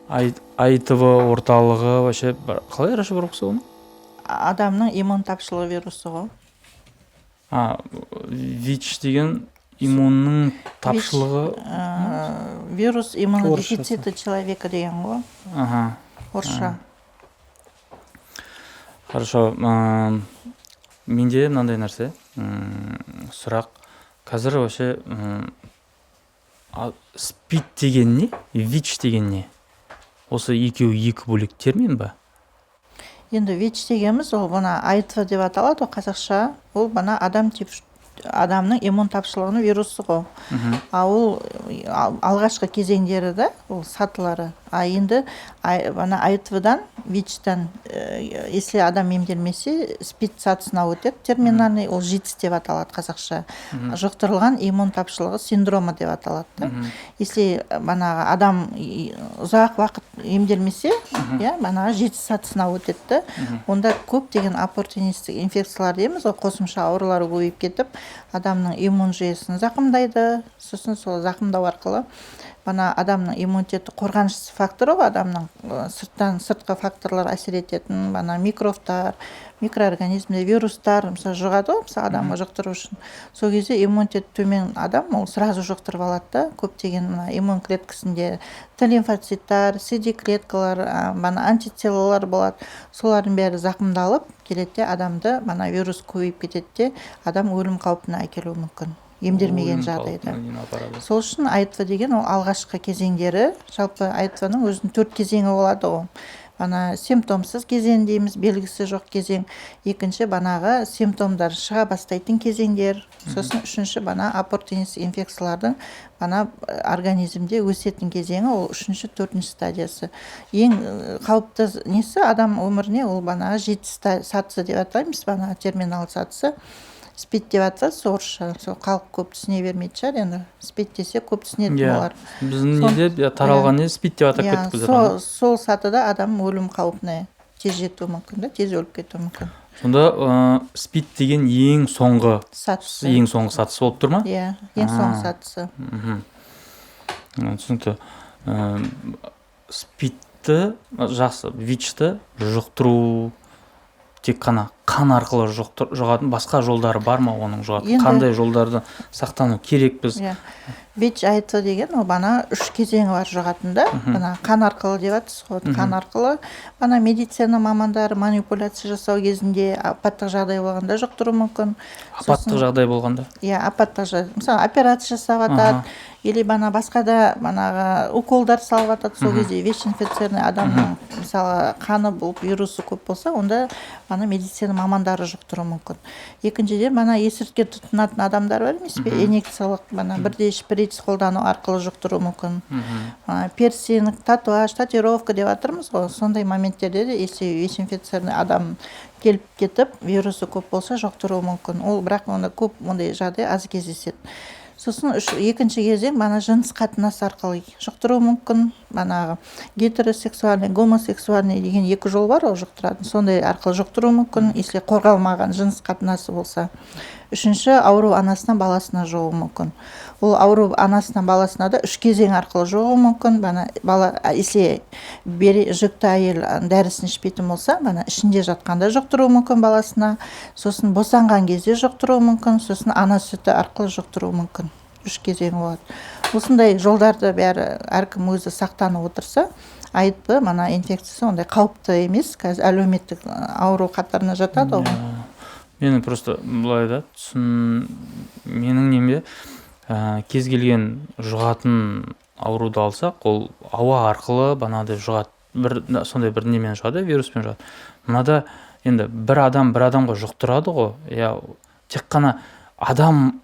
АИТВ орталығы вообще қалай расшифровкасы оның? Адамның иммун тапшылығы вирусы ғой. А, ВИЧ деген иммунның тапшылығы. Вирус иммунодефицита человека деген ғой. Орысша. Хорошо, менде мынандай нәрсе, сұрақ. Қазір вообще СПИД деген не, ВИЧ деген не? Осы екеуі екі бөлек термин ба? Енді ВИЧ дегеніміз ол мына АИТВ деп аталады ғой қазақша. Ол мына адам тип адамның иммун тапшылығының вирусы ғой. А ол алғашқы кезеңдері да, ол сатылары. А енді ана АИТВ-дан, ВИЧ-тан, если адам емделмесе, СПИД сатысына өтеді, терминальный. Ол ЖИТС деп аталады қазақша, жұқтырылған иммун тапшылығы синдромы деп аталады да. Если манағы адам ұзақ уақыт емделмесе, иә, манағы ЖИТС сатысына өтеді да. Онда көптеген оппортунистік инфекциялар дейміз ғой, қосымша аурулар көбейіп кетіп, адамның иммун жүйесін зақымдайды. Сосын сол зақымдау арқылы мына адамның иммунитеті, қорғаныш факторы ғой, адамның сырттан, сыртқы факторлар әсер ететін, ана микробтар, микроорганизмдер, вирустар, мысалы, жұғады ғой, мысалы, адамға жұқтыру үшін. Сол кезде иммунитеті төмен адам ол сразу жұқтырып алады да. Көптеген мына иммун клеткасінде Т лимфоциттар, CD клеткалар, мына антителалар болады. Солардың бәрі зақымдалып келеді де, адамды мына вирус көбейіп кетеді де, адам өлім қаупіне әкелуі мүмкін емделмеген Өлім жағдайда. қаупіне дейін апарады. Сол үшін АИТВ деген ол алғашқы кезеңдері. Жалпы АИТВ-ның өзінің төрт кезеңі болады ғой. Ана симптомсыз кезең дейміз, белгісі жоқ кезең. Екінші, банағы симптомдар шыға бастайтын кезеңдер. Сосын үшінші, бана оппортунистік инфекциялардың бана организмде өсетін кезеңі, ол үшінші, төртінші стадиясы. Ең қауіпті несі адам өміріне ол банағы жеті сатысы деп атаймыз, бана терминал сатысы. СПИД деп аталады орысша. Сол халық көп түсіне бермейтін шығар енді. СПИД десе, көп түсінетін олар. Біздің неде, иә, таралған не, СПИД деп атап кеттік біздер оны. Сол сатыда адам өлім қаупіне тез жетуі мүмкін да, тез өліп кетуі мүмкін. Сонда СПИД деген ең соңғы сатысы. Ең соңғы сатысы болып тұр ма? Иә, ең соңғы сатысы. Түсінікті. СПИДті, жақсы, ВИЧті жұқтыру тек қана қан арқылы жұғатын, басқа жолдары бар ма оның жұғатын? Қандай жолдарды сақтану керекпіз? Иә, ВИЧ, АИТВ деген ол бана үш кезеңі бар жұғатын да. Мына қан арқылы деп жатырсыз ғой. Қан арқылы бана медицина мамандары манипуляция жасау кезінде, апаттық жағдай болғанда жұқтыруы мүмкін. Апаттық жағдай болғанда? Иә, апаттық жағдай, мысалы, операция жасап жатады или бана басқа да банағы уколдар салып жатады. Сол кезде ВИЧ инфицированный адамның, мысалы, қаны болып, вирусы көп болса, онда ана медицина мамандары жұқтыруы мүмкін. Екіншіден, бана есірткі тұтынатын адамдар бар емес пе, инъекциялық бана бірдей шприц қолдану арқылы жұқтыруы мүмкін. Пирсинг, татуаж, татуировка деп жатырмыз ғой, сондай моменттерде де, если ВИЧ инфицированный адам келіп кетіп, вирусы көп болса, жұқтыруы мүмкін ол. Бірақ оны көп, ондай жағдай аз кездеседі. Сосын үш, екінші кезең бана жыныс қатынас арқылы жұқтыруы мүмкін. Банағы гетеросексуальный, гомосексуальный деген екі жол бар ғой жұқтыратын, сондай арқылы жұқтыруы мүмкін, если қорғалмаған жыныс қатынасы болса. Үшінші, ауру анасынан баласына жұғуы мүмкін. Ол ауру анасынан баласына да үш кезең арқылы жұғуы мүмкін. Бана бала, если жүкті әйел дәрісін ішпейтін болса, бана ішінде жатқанда жұқтыруы мүмкін баласына, сосын босанған кезде жұқтыруы мүмкін, сосын ана сүті арқылы жұқтыруы мүмкін. Үш кезең болады. Осындай жолдарды бәрі әркім өзі сақтанып отырса, АИТВ мына инфекциясы ондай қауіпті емес. Қазір әлеуметтік ауру қатарына жатады ғой. Менің просто былай да түсін, менің немде, кез келген жұғатын ауруды алсақ, ол ауа арқылы бағанағыдай жұғады, бір сондай бір немен жұғады, вируспен жұғады. Мынада енді бір адам бір адамға жұқтырады ғой, иә? Тек қана адам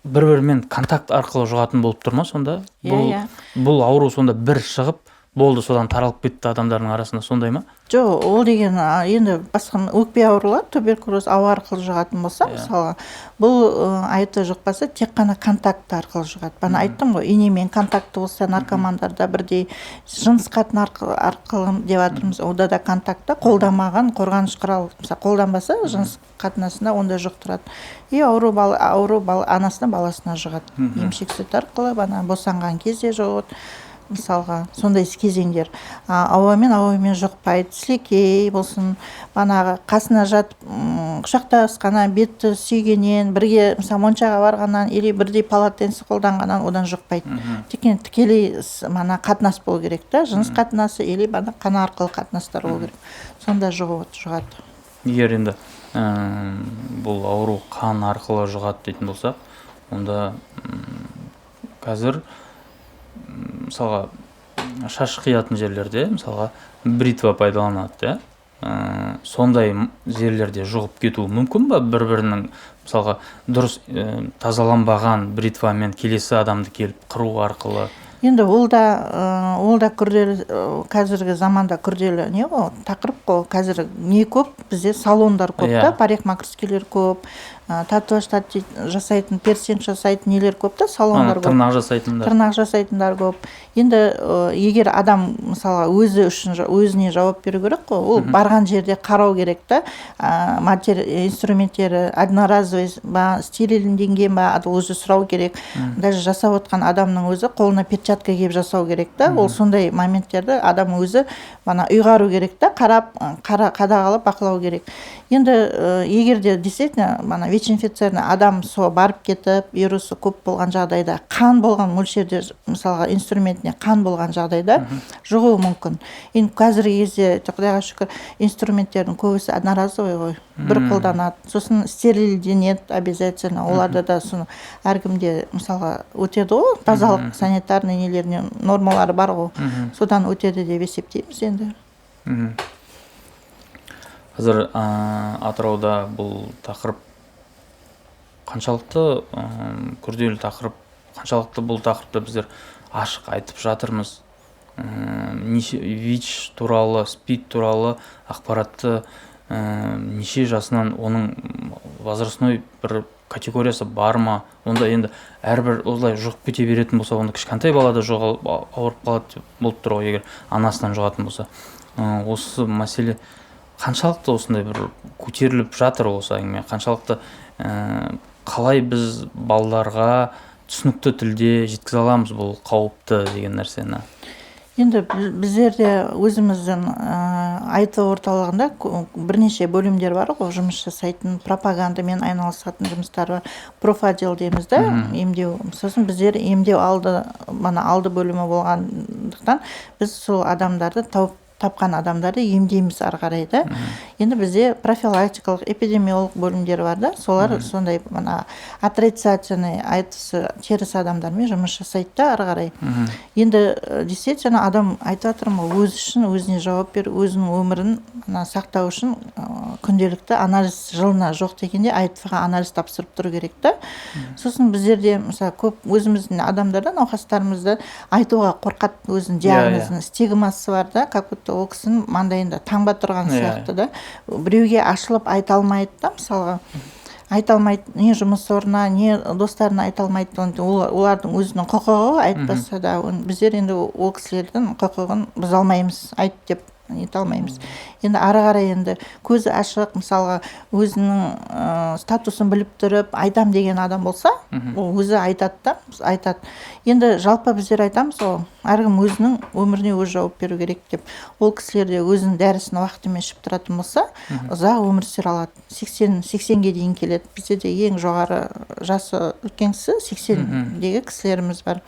бір бірімен контакт арқылы жұғатын болып тұр ма сонда? Иә. Бұл Иә. бұл ауру сонда бір шығып болды, содан таралып кетті адамдардың арасында, сондай ма? Жоқ, ол деген енді басқа өкпе аурулар, туберкулез ауа арқылы жұғатын болса, мысалға, бұл АИТВ жұқпасы тек қана контакт арқылы жұғады. Бағана айттым ғой, инемен контакты болса, наркомандарда бірдей, жыныс қатынас арқылы деп жатырмыз, онда да контактта, қолданбаған қорғаныш құрал, мысалы, қолданбаса жыныс қатынасында, онда жұқтырады. И ауру бала, ауру бала анасынан баласына жұғады. Емшек сүті арқылы, бана босанған кезде жұғады. Мысалға, сондай кезеңдер. Ауамен жұқпайды, сілекей болсын, банағы қасына жатып, құшақтасқаннан, бетті сүйгеннен, бірге, мысалы, моншаға барғаннан или бірдей полотенце қолданғаннан, одан жұқпайды. Тек тікелей мана қатынас болу керек та, жыныс қатынасы или бана қан арқылы қатынастар болу керек, сонда жұғады. Егер енді бұл ауру қан арқылы жұғады дейтін болсақ, онда қазір, мысалға, шаш қиятын жерлерде, мысалға, бритва пайдаланады, иә. Сондай жерлерде жұғып кетуі мүмкін ба бір бірінің, мысалға, дұрыс тазаланбаған бритвамен келесі адамды келіп қыру арқылы? Енді ол да күрделі, қазіргі заманда күрделі не ғой, тақырып қой. Қазір не көп, бізде салондар көп та, парикмахерскийлер көп, татуаж жасайтын, пирсинг жасайтын нелер көп та, салондар көп. Тырнақ жасайтындар. Тырнақ жасайтындар көп. Енді егер адам, мысалға, өзі үшін, өзіне жауап беру керек қой. Ол барған жерде қарау керек та, инструменттері одноразовый ба, стерилденген ба, ол өзі сұрау керек. Даже жасап отқан адамның өзі қолына перчатка киіп жасау керек та. Ол сондай моменттерді адам өзі мана ұйғару керек та, қарап, қара, қадағалап, бақылау керек. Енді егер де действительно мана ВИЧ инфицированный адам со барып кетіп, вирусы көп болған жағдайда, қан болған мөлшерде, мысалға, инструментіне қан болған жағдайда жұғуы мүмкін. Енді қазіргі кезде, құдайға шүкір, инструменттердің көбісі одноразовый ғой, бір қолданады, сосын стерилденеді обязательно. Оларда да соны әркімде, мысалға, өтеді ғой, тазалық санитарный нелеріне нормалары бар ғой, содан өтеді деп есептейміз енді. Қазір Атырауда бұл тақырып қаншалықты күрделі тақырып, қаншалықты бұл тақырыпты біздер ашық айтып жатырмыз? Неше ВИЧ туралы, СПИД туралы ақпаратты неше жасынан, оның возрастной бір категориясы бар ма? Онда енді әрбір осылай жұғып кете беретін болса, онда кішкентай бала да жоғалып, ауырып қалады деп болып тұр ғой, егер анасынан жұғатын болса. Осы мәселе қаншалықты осындай бір көтеріліп жатыр, осы әңгіме қаншалықты, қалай біз балаларға түсінікті тілде жеткізе аламыз бұл қауіпті деген нәрсені? Енді біздерде өзіміздің АИТВ орталығында бірнеше бөлімдер бар ғой жұмыс жасайтын, пропагандамен айналысатын жұмыстар бар, профотдел дейміз да, емдеу. Сосын біздер емдеу алды, мана алды бөлімі болғандықтан, біз сол адамдарды тауып, тапқан адамдарды емдейміз ары қарай да. Енді бізде профилактикалық, эпидемиолог бөлімдері бар да, солар сондай мына отрицательный АИТВ-сы теріс адамдармен жұмыс жасайды да ары қарай. Енді действительно адам, айтып жатырмын ғой, өзі үшін өзіне жауап беру, өзінің өмірін мына сақтау үшін күнделікті анализ, жылына жоқ дегенде АИТВ-ға анализ тапсырып тұру керек та. Сосын біздерде, мысалы, көп өзіміздің адамдарда, науқастарымызды айтуға қорқады өзінің диагнозын, стигмасы бар да, как будто ол кісінің маңдайында таңба тұрған сияқты да. Біреуге ашылып айта алмайды да, мысалға, айта алмайды, не жұмыс орнына, не достарына айта алмайды. Олардың өзінің құқығы айтпаса да. Біздер енді ол кісілердің құқығын бұза алмаймыз, айт деп нете алмаймыз. Енді ары қарай енді көзі ашық, мысалға, өзінің статусын біліп тұрып айтам деген адам болса, ол өзі айтады да, айтады. Енді жалпы біздер айтамыз ғой, әркім өзінің өміріне өзі жауап беру керек деп. Ол кісілер де өзінің дәрісін уақытымен ішіп тұратын болса, ұзақ өмір сүре алады, 80-ге дейін келеді. Бізде де ең жоғары жасы үлкен кісі 80-дегі кісілеріміз бар.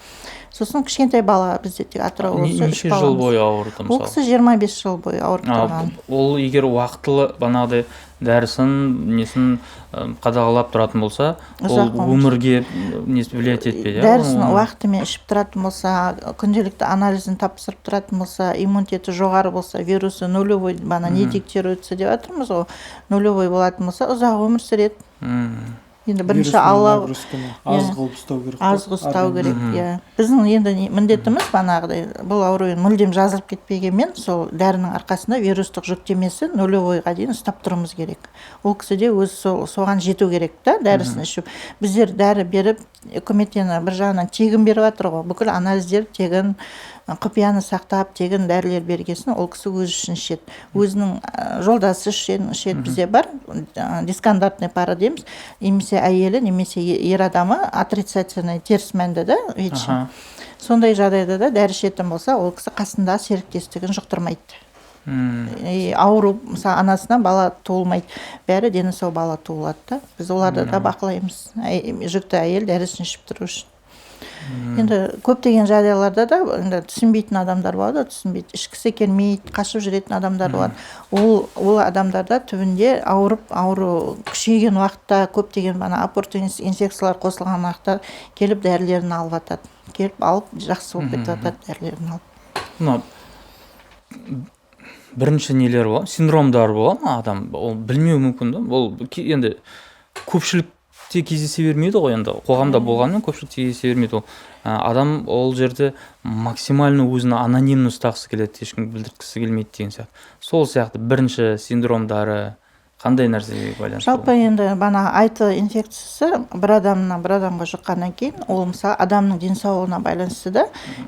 Сосын кішкентай бала бізде тек Атырау болса, үш Неше жыл баламыз. бойы ауырды, Ол мысалы? кісі 25 жыл бойы ауырып тұрған. Ол егер уақытылы бағанағыдай дәрісін, несін қадағалап тұратын болса, ол Ұзақ өмір. өмірге несі влиять етпейді, иә? Дәрісін уақытымен ішіп тұратын болса, күнделікті анализін тапсырып тұратын болса, иммунитеті жоғары болса, вирусы нулевой, бана не детектируется деп жатырмыз ғой, нулевой болатын болса, ұзақ өмір сүреді. Енді бірінші Вирусный Алла нагрузканы аз қылып ұстау керек қой, аз ұстау керек. организм. Иә, біздің енді міндетіміз бағанағыдай бұл ауру енді мүлдем жазылып кетпегенмен, сол дәрінің арқасында вирустық жүктемесі нулевойға дейін ұстап тұруымыз керек. Ол кісі де өзі соған жету керек та, дәрісін ішіп. Біздер дәрі беріп, үкімет енді бір жағынан тегін беріп жатыр ғой, бүкіл анализдер тегін, құпияны сақтап тегін дәрілер бергесін, ол кісі өзі үшін ішеді, өзінің жолдасы үшін ішеді. Бізде бар дискордантный пара дейміз, немесе әйелі, немесе ер адамы отрицательный, теріс мәнді да, ВИЧ. Сондай жағдайда да дәрі ішетін болса, ол кісі қасындағы серіктестігін жұқтырмайды. И ауру, мысалы, анасынан бала туылмайды, бәрі дені сау бала туылады да. Біз оларды да бақылаймыз, жүкті әйел дәрісін ішіп тұру үшін. Енді көптеген жағдайларда да енді түсінбейтін адамдар болады, түсінбейді, ішкісі келмейді, қашып жүретін адамдар болады. Ол адамдарда түбінде ауырып, ауру күшейген уақытта, көптеген ана оппортунист инфекциялар қосылған уақытта келіп дәрілерін алып жатады, келіп алып, жақсы болып кетіп жатады дәрілерін алып. Мына бірінші нелер болады, синдромдар бола ма? Адам ол білмеуі мүмкін да. Ол енді көпшілікте кездесе бермейді ғой, енді қоғамда болғанымен, көпшілікте кездесе бермейді. Ол адам ол жерде максимально өзін анонимно ұстағысы келеді, ешкімге білдірткісі келмейді деген сияқты. Сол сияқты бірінші синдромдары қандай нәрсеге байланысты? Жалпы енді бана АИТ инфекциясы бір адамнан бір адамға жұққаннан кейін, ол, мысалы, адамның денсаулығына байланысты да.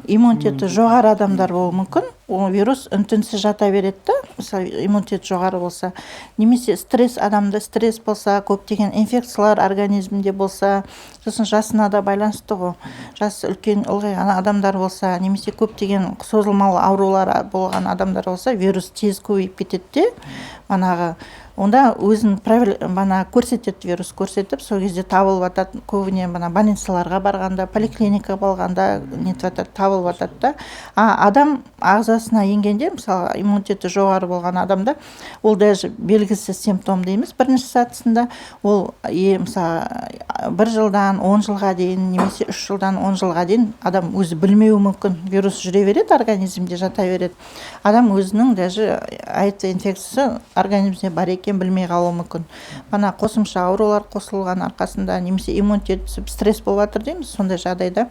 Иммунитеті жоғары адамдар болуы мүмкін, ол вирус үн түнсіз жата береді да, мысалы, иммунитет жоғары болса, немесе стресс, адамда стресс болса, көптеген инфекциялар организмінде болса. Сосын жасына да байланысты ғой, жасы үлкен, ұлғайған адамдар болса немесе көптеген созылмалы аурулар болған адамдар болса, вирус тез көбейіп кетеді де, манағы онда өзін бана көрсетеді, вирус көрсетіп, сол кезде табылып жатады. Көбіне мына больницаларға барғанда, поликлиникаға барғанда нетіп жатады, табылып жатады да. А адам ағзасына енгенде, мысалы, иммунитеті жоғары болған адамда ол даже белгісіз симптомды емес бірінші сатысында. Ол мысалы, бір жылдан 10 жылға дейін немесе 3 жылдан 10 жылға дейін адам өзі білмеуі мүмкін. Вирус жүре береді, организмде жата береді. Адам өзінің даже АИТ инфекциясы организмде бар екенін білмей қалуы мүмкін. Ана қосымша аурулар қосылған арқасында немесе иммунитет түсіп, стресс болып жатыр дейміз. Сондай жағдайда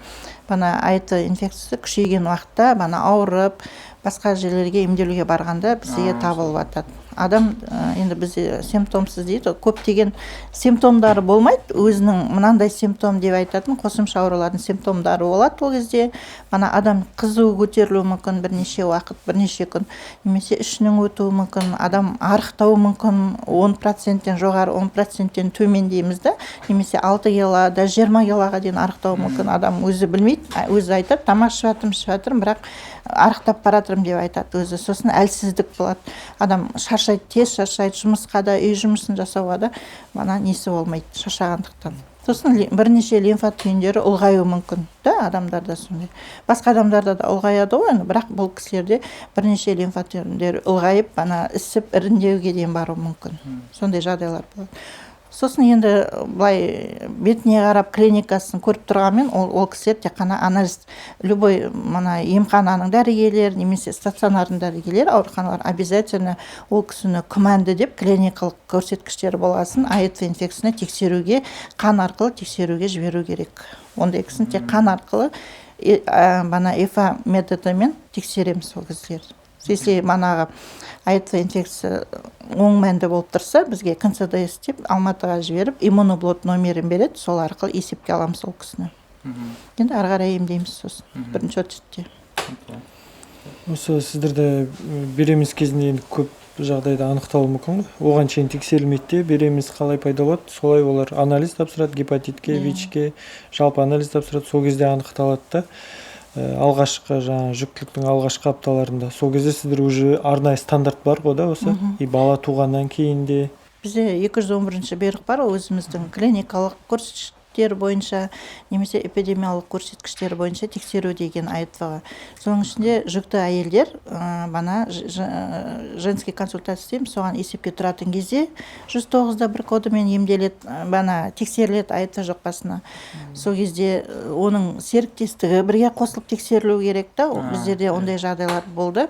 бана АИТ инфекциясы күшейген уақытта, бана ауырып, басқа жерлерге емделуге барғанда бізге табылып жатады. Адам енді бізде симптомсыз дейді ғой, көптеген симптомдары болмайды. Өзінің мынандай симптом деп айтатын қосымша аурулардың симптомдары болады. Ол кезде ана адам қызуы көтерілуі мүмкін бірнеше уақыт, бірнеше күн, немесе ішінің өтуі мүмкін, адам арықтауы мүмкін, 10%-тен жоғары, 10%-тен төмен дейміз да, немесе 6 кило, даже 20 килоға дейін арықтауы мүмкін. Адам өзі білмейді, өзі айтады: «Тамақ ішіп жатырмын, ішіп жатырмын, бірақ арықтап бара жатырмын», – деп айтады өзі. Сосын әлсіздік болады, адам шаршайды, тез шаршайды, жұмысқа да, үй жұмысын жасауға да ана несі болмайды шаршағандықтан. Сосын бірнеше лимфа түйіндері ұлғаюы мүмкін да адамдарда. Сондай басқа адамдарда да ұлғаяды ғой енді, бірақ бұл кісілерде бірнеше лимфа түйіндері ұлғайып, ана ісіп, іріңдеуге дейін баруы мүмкін. Сондай жағдайлар болады. Сосын енді былай бетіне қарап, клиникасын көріп тұрғанмен, ол кісілер тек қана анализ, любой мына емхананың дәрігерлері немесе стационардың дәрігерлері, ауруханалар обязательно ол кісіні күмәнді деп, клиникалық көрсеткіштері болғасын, АИТ инфекциясына тексеруге, қан арқылы тексеруге жіберу керек. Ондай кісіні тек қан арқылы бана ИФА методымен тексереміз ол кісілерді. Если манағы АИТ инфекция оң мәнді болып тұрса, бізге КНЦДС деп Алматыға жіберіп, иммуноблот номерін береді, сол арқылы есепке аламыз ол кісіні. Енді ары қарай емдейміз сосын бірінші очередь те. Осы сіздерде беременность кезінде енді көп жағдайда анықталуы мүмкін ғой, оған шейін тексерілмейді де. Беременность қалай пайда болады, солай олар анализ тапсырады гепатитке, ВИЧ-ке, жалпы анализ тапсырады. Сол кезде анықталады да, алғашқы жаңағы жүктіліктің алғашқы апталарында. Сол кезде сіздер уже арнайы стандарт бар ғой да осы, и бала туғаннан кейін де. Бізде 211-бұйрық бар ғой, өзіміздің клиникалық көрсеткіштер бойынша немесе эпидемиялық көрсеткіштер бойынша тексеру деген АИТВ-ға. Соның ішінде жүкті әйелдер бана женский консультация дейміз, соған есепке тұратын кезде 109,1 кодымен емделеді, бана тексеріледі АИТВ жұқпасына. Сол кезде оның серіктестігі бірге қосылып тексерілу керек та. Біздерде ондай жағдайлар болды.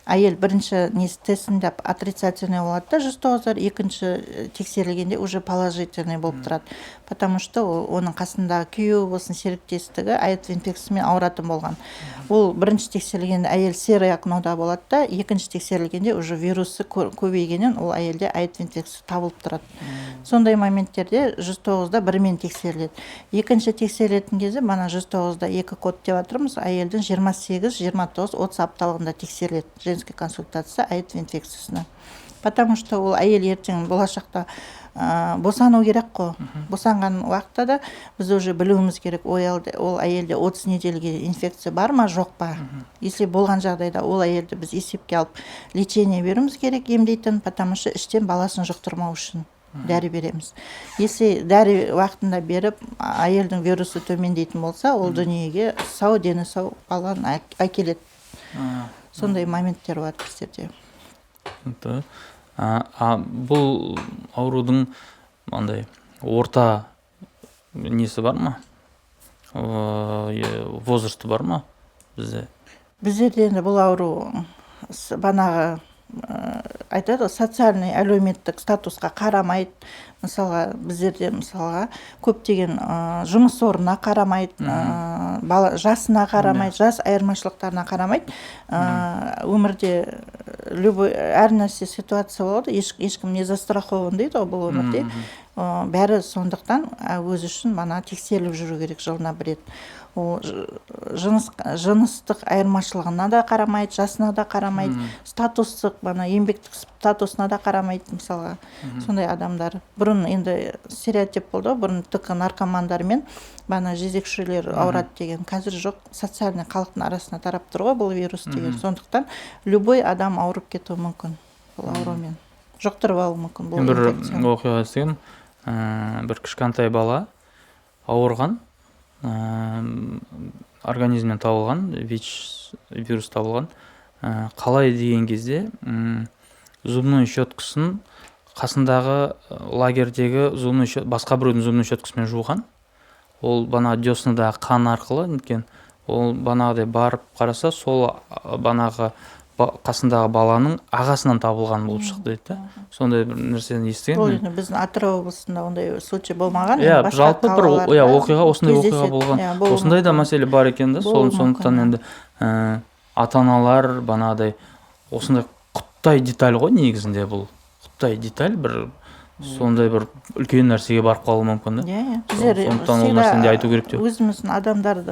Әйел бірінші несі тестінде отрицательный болады да, 109-дар, екінші тексерілгенде уже положительный болып тұрады, потому что ол оның қасындағы күйеуі болсын, серіктестігі АИТ инфекциясымен ауыратын болған. Ол бірінші тексерілгенде әйел серый окнода болады да, екінші тексерілгенде уже вирусы көбейгеннен ол әйелде АИТ инфекциясы табылып тұрады. Сондай моменттерде 109,1-мен тексеріледі. Екінші тексерілетін кезде мана 109,2 код деп жатырмыз, әйелдің 28, 29, 30 апталығында тексеріледі женский консультация АИТ инфекциясына. Потому что ол әйел ертең болашақта босану керек қой. Босанған уақытта да біз уже білуіміз керек, ол әйелде 30 неделге инфекция бар ма, жоқ па. Если болған жағдайда, ол әйелді біз есепке алып, лечение беруіміз керек, емдейтін, потому что іштен баласын жұқтырмау үшін дәрі береміз. Если дәрі уақытында беріп, әйелдің вирусы төмендейтін болса, ол дүниеге сау, дені сау баланы әкеледі. Сондай моменттер болады біздерде. Түсінікті. А бұл аурудың андай орта несі бар ма, возрасты бар ма бізде? Біздерде енді бұл ауру банағы айтады ғой, социальный, әлеуметтік статусқа қарамайды. Мысалға, біздерде, мысалға, көптеген жұмыс орнына қарамайды, бала жасына қарамайды, жас айырмашылықтарына қарамайды. Өмірде любой, әр нәрсе, ситуация болады, ешкім не застрахован дейді ғой бұл өмірде. Бәрі сондықтан өзі үшін мана тексеріліп жүру керек жылына бір рет. Ол жыныстық айырмашылығына да қарамайды, жасына да қарамайды, статустық, мана еңбектік статусына да қарамайды. Мысалға, сондай адамдар, бұрын енді стереотип болды ғой, бұрын тек наркомандар мен бана жезөкшелер ауырады деген. Қазір жоқ, социальный халықтың арасына тарап тұр ғой бұл вирус деген. Сондықтан любой адам ауырып кетуі мүмкін бұл аурумен, жұқтырып алуы мүмкін бұл Мен бір инфекцияны. оқиға естігемін, бір кішкентай бала ауырған, организмнен табылған ВИЧ вирус табылған. Қалай деген кезде, зубной щеткасын қасындағы лагерьдегі зубной, басқа біреудің зубной щеткасымен жуған. Ол бана деснадағы қан арқылы неткен. Ол банағыдай барып қараса, сол банағы қасындағы баланың ағасынан табылған болып шықты дейді да. Сондай бір нәрсені Ол естігенмін. Енді біздің Атырау облысында ондай случай болмаған. Иә, Енді басқа жалпы бір, иә, қалаларда оқиға, осындай оқиға кездеседі. болған. Иә, болуы Осындай да мүмкін. мәселе бар екен да. Болуы Сондықтан мүмкін. енді ата аналар банағыдай осындай құттай деталь ғой негізінде, бұл құттай деталь, бір сондай бір үлкен нәрсеге барып қалуы мүмкін да. Иә, біздер Сондықтан ол нәрсені де айту керек деп. Өзіміздің адамдарды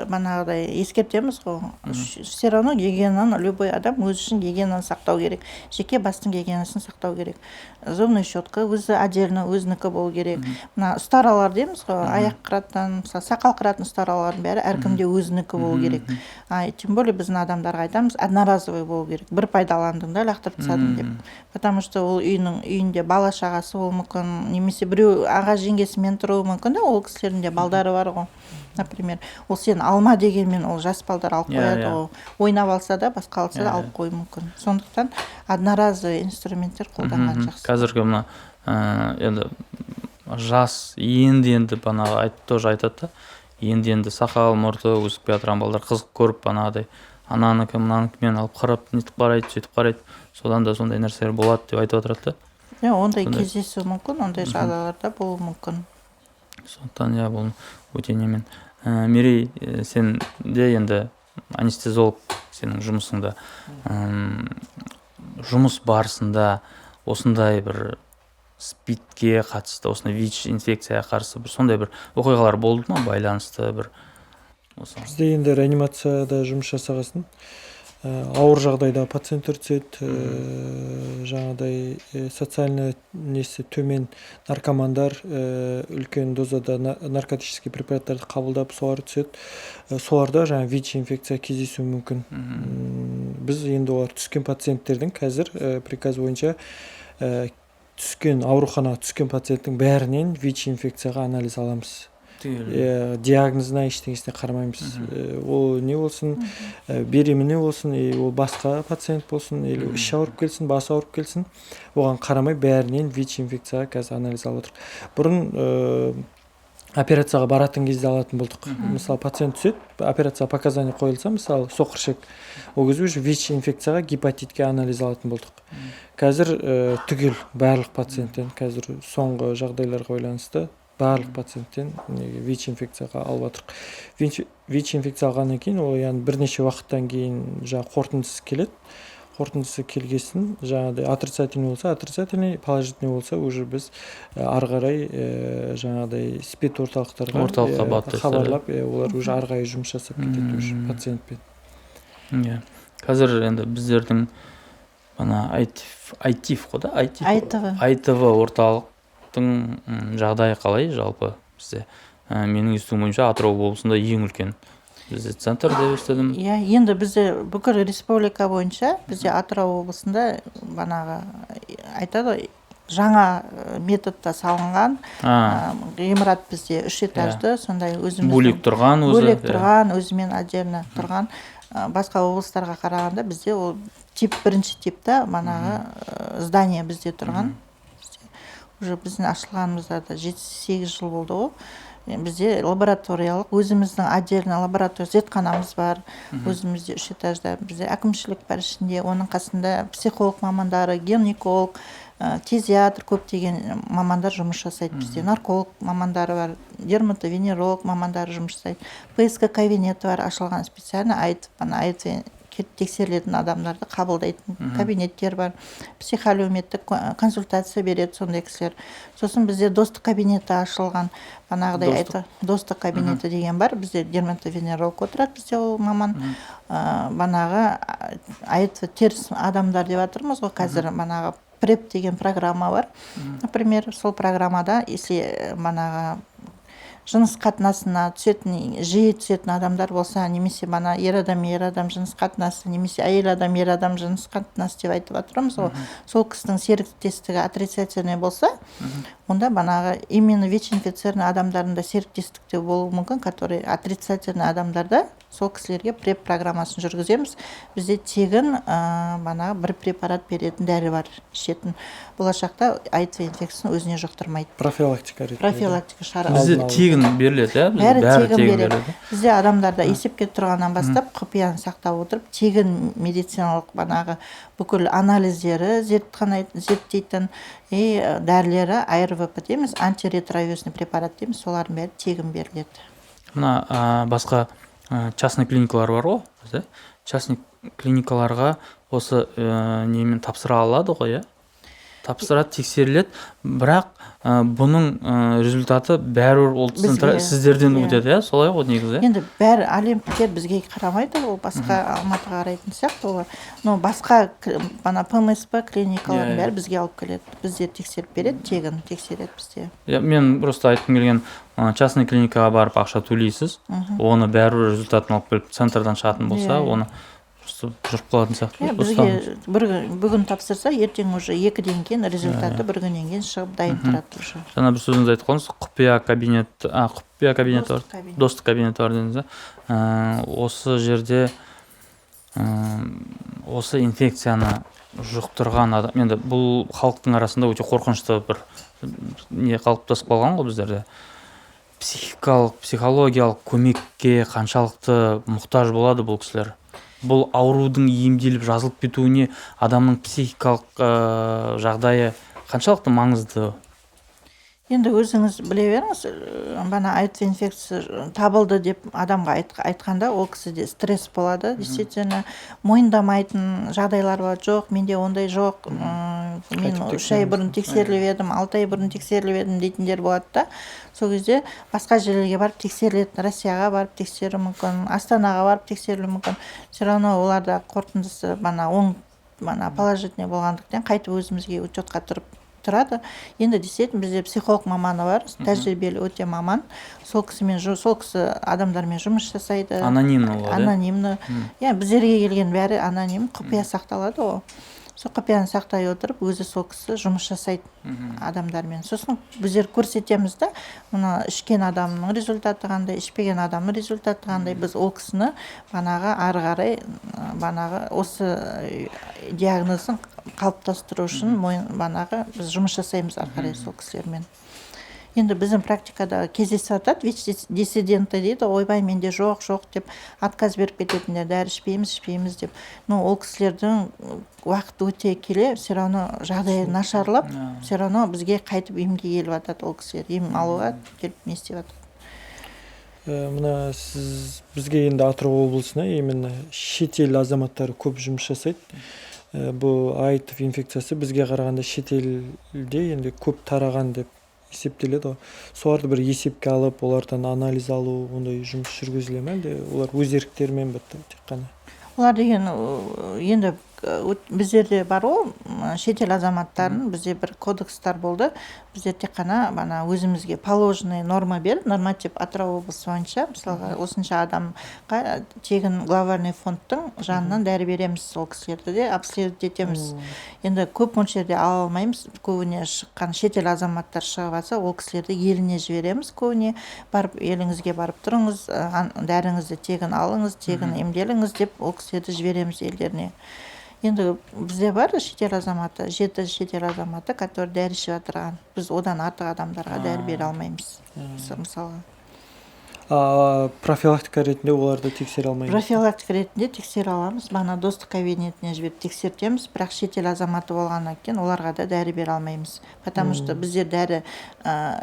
манағыдай ескертеміз ғой. Все равно гигиенаны, любой адам өзі үшін гигиенаны сақтау керек, жеке бастың гигиенасын сақтау керек. Зубной щетка өзі отдельно өзінікі болу керек. Мына ұстаралар дейміз ғой, аяқ қыратын, мысалы, сақал қыратын ұстаралардың бәрі әркімде өзінікі болу керек. А тем более біздің адамдарға айтамыз, одноразовый болу керек, бір пайдаландың да, лақтырып тастадың деп. Потому что ол үйінің, үйінде бала шағасы болуы мүмкін немесе біреу аға жеңгесімен тұруы мүмкін да, ол кісілердің де балдары бар ғой. Например, ол сен алма дегенмен, ол жас балдар алып қояды ғой, ойнап алса да, басқа алса да, алып қоюы мүмкін. Сондықтан одноразовый инструменттер қолданған жақсы. Қазіргі мына енді жас, енді банағы тоже айтады да, енді сақал мұрты өсіп келе жатқан балдар қызық көріп, банағыдай ананікі, мынанікімен алып қарап, нетіп қарайды, сөйтіп қарайды, содан да сондай нәрселер болады деп айтып отырады да. Иә, ондай Сондай. кездесуі мүмкін, ондай жағдайларда болуы мүмкін. Сондықтан, иә, бұл өте немен. Мерей, сен де енді анестезиолог, сенің жұмысыңда, жұмыс барысында осындай бір СПИДке қатысты, осындай ВИЧ инфекцияға қарсы бір сондай бір оқиғалар болды ма, байланысты бір осы? Бізде енді реанимацияда жұмыс жасағасын, ауыр жағдайда пациенттер түседі, жаңағыдай социальный несі төмен наркомандар, үлкен дозада наркотический препараттарды қабылдап, солар түседі. Соларда жаңа ВИЧ инфекция кездесуі мүмкін. Біз енді олар түскен пациенттердің қазір приказ бойынша түскен, ауруханаға түскен пациенттің бәрінен ВИЧ инфекцияға анализ аламыз. Түгел. Иә, диагнозына, ештеңесіне қарамаймыз. Ол не болсын, беременный болсын, и ол басқа пациент болсын, или іші ауырып келсін, басы ауырып келсін, оған қарамай бәрінен ВИЧ инфекцияға қазір анализ алып отырмық. Бұрын операцияға баратын кезде алатын болдық. Мысалы, пациент түседі, операцияға показания қойылса, мысалы, соқыр ішек, ол кезде уже ВИЧ инфекцияға, гепатитке анализ алатын болдық. Қазір түгел барлық пациенттен, қазір соңғы жағдайларға байланысты барлық пациенттен неге ВИЧ инфекцияға алып жатырық. ВИЧ инфекция алғаннан кейін, ол яғни бірнеше уақыттан кейін жаңағы қорытындысы келеді. Қорытындысы келгесін, жаңағыдай отрицательный болса отрицательный, положительный болса, уже біз ары қарай жаңағыдай СПИД орталықтарға Орталыққа бағыттайсыздар, иә? хабарлап, олар уже ары қарай жұмыс жасап кетеді уже пациентпен. Иә, қазір енді біздердің Ана АИТВ қой да, АИТВ. АИТВ. АИТВ орталықтың жағдайы қалай жалпы бізде? Менің естуім бойынша, Атырау облысында ең үлкен бізде центр деп естідім. Иә, енді бізде бүкіл республика бойынша, бізде Атырау облысында банағы айтады ғой, жаңа методта салынған ғимарат бізде үш этажды, сондай өзіміздің Бөлек тұрған өзі. Бөлек тұрған, өзімен отдельно тұрған. Басқа облыстарға қарағанда бізде ол тип, бірінші типта манағы здание бізде тұрған. Уже біздің ашылғанымызда да 7-8 жыл болды ғой. Бізде лабораториялық, өзіміздің отдельно лаборатория, зертханамыз бар өзімізде, үш этажда. Бізде әкімшілік бар ішінде, оның қасында психолог мамандары, гинеколог, фтизиатр, көптеген мамандар жұмыс жасайды бізде, нарколог мамандары бар, дерматовенеролог мамандары жұмыс жасайды. ПСК кабинеті бар ашылған специально, АИТВ, ана АИТВ тексерілетін адамдарды қабылдайтын кабинеттер бар, психоәлеуметтік консультация береді сондай кісілер. Сосын бізде достық кабинеті ашылған бағанағыдай. Достық. Достық кабинеті деген бар бізде, дерматовенеролог отырады бізде, ол маман. Банағы АИТВ теріс адамдар деп жатырмыз ғой қазір, манағы ПРЭП деген программа бар, например. Сол программада если манағы жыныс қатынасына түсетін, жиі түсетін адамдар болса, немесе бана ер адам ер адам жыныс қатынасы, немесе әйел адам ер адам жыныс қатынасы деп айтып жатырмыз ғой, сол кісінің серіктестігі отрицательный болса, онда банағы именно ВИЧ инфицированный адамдардың да серіктестікте болуы мүмкін, который отрицательный адамдарда, сол кісілерге ПРЭП программасын жүргіземіз. Бізде тегін банағы бір препарат беретін дәрі бар ішетін, болашақта АИТВ инфекциясын өзіне жұқтырмайды. Профилактика ретінде. Профилактика шара. Бізде Алдын алу. тегін беріледі, иә? Бізде Бәрі тегін береді. Беріледі. Бізде адамдарда есепке тұрғаннан бастап құпияны сақтап отырып, тегін медициналық банағы бүкіл анализдері, зертхана зерттейтін и дәрілері, АРВП дейміз, антиретровирусный препарат дейміз, солардың бәрі тегін беріледі. Мына басқа частный клиникалар бар ғой бізде, частный клиникаларға осы немен тапсыра алады ғой, иә? Тапсырады, тексеріледі, бірақ бұның результаты бәрібір ол сіздерден өтеді, иә? Солай ғой негізі, иә? Енді бәрі олимптер бізге қарамайды, ол басқа Алматыға қарайтын сияқты олар, но басқа ана ПМСП клиникалардың Иә, иә. бәрі бізге алып келеді, бізде тексеріп береді, тегін тексереді бізде. Иә, мен просто айтқым келген, частный клиникаға барып ақша төлейсіз, оны бәрібір результатын алып келіп центрдан шығатын болса, Иә, иә. оны просто жүріп қалатын сияқты. Иә, бізге бір бүгін тапсырса, ертең уже 2-ден кейін результаты, бір күннен кейін шығып дайын тұрады уже. Жаңа бір сөзіңізді айтып қалдыңыз, құпия кабинет, құпия кабинеті бар. Достық кабинет. Достық кабинеті бар дедіңіз, иә? Осы жерде осы инфекцияны жұқтырған адам, енді бұл халықтың арасында өте қорқынышты бір не қалыптасып қалған ғой біздерде, психикалық, психологиялық көмекке қаншалықты мұқтаж болады бұл кісілер? Бұл аурудың емделіп жазылып кетуіне адамның психикалық жағдайы қаншалықты маңызды? Енді өзіңіз біле беріңіз, бана АИТВ инфекция табылды деп адамға айтқанда, ол кісіде стресс болады, действительно мойындамайтын жағдайлар болады: «Жоқ, менде ондай жоқ, мен Қайтып 3 ай бұрын тексеріліп едім, 6 ай бұрын тексеріліп едім», — дейтіндер болады да. Сол кезде басқа жерлерге барып тексеріледі, Россияға барып тексеруі мүмкін, Астанаға барып тексерілуі мүмкін. Все равно оларда қорытындысы бана оң, бана положительный болғандықтан, қайтып өзімізге учетқа тұрып тұрады. Енді действительно бізде психолог маманы бар, тәжірибелі өте маман, сол кісімен сол кісі адамдармен жұмыс жасайды. Анонимно болады, иә? Анонимно, иә. Біздерге келген бәрі аноним, құпия сақталады ғой. Сол құпияны сақтай отырып, өзі сол кісі жұмыс жасайды адамдармен. Сосын біздер көрсетеміз да, мына ішкен адамның результаты қандай, ішпеген адамның результаты қандай. Біз ол кісіні банағы ары қарай банағы осы диагнозын қалыптастыру үшін мойын банағы біз жұмыс жасаймыз ары қарай сол кісілермен. Енді біздің практикада кездесіп жатады, ВИЧ диссиденті дейді, «Ойбай, менде жоқ, жоқ» деп отказ беріп кететіндер, «Дәрі ішпейміз, ішпейміз» деп. Но ол кісілердің уақыт өте келе все равно жағдайы нашарлап, все равно бізге қайтып емге келіп жатады ол кісілер, ем алуға келіп не істеп жатады. Мына сіз бізге енді Атырау облысына именно шетел азаматтары көп жұмыс жасайды. Бұл АИТВ инфекциясы бізге қарағанда шетелде енді көп тараған деп есептеледі ғой. Соларды бір есепке алып, олардан анализ алу, ондай жұмыс жүргізіле ме, әлде олар өз еріктерімен бітті тек қана? Олар деген енді Біздерде бар ғой, шетел азаматтарын, бізде бір кодекстар болды. Біздер тек қана ана өзімізге положенный норма беріп, норматив Атырау облысы бойынша, мысалға, осынша адамға тегін глобальный фондтың жанынан дәрі береміз, сол кісілерді де обследовать етеміз. Енді көп мөлшерде ала алмаймыз. Көбіне шыққан шетел азаматтар шығып жатса, ол кісілерді еліне жібереміз көбіне. Барып, еліңізге барып тұрыңыз, дәріңізді тегін алыңыз, тегін емделіңіз деп, ол кісілерді жібереміз елдеріне. Енді бізде бар шетел азаматы, жеті шетел азаматы, который дәрі ішіп жатырған. Біз одан артық адамдарға дәрі бере алмаймыз, мысалға. А профилактика ретінде оларды тексере алмаймыз? Профилактика ретінде тексере аламыз, бағана Достық кабинетіне жіберіп тексертеміз. Бірақ шетел азаматы болғаннан кейін оларға да дәрі бере алмаймыз, потому что бізде дәрі